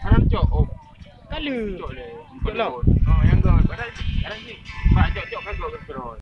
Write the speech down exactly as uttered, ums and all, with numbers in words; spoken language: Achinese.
Haram cok. Oh. Kali. Cok le. Cok lah. Oh, yang gol. Padahal, padahal cok, cok kan gol.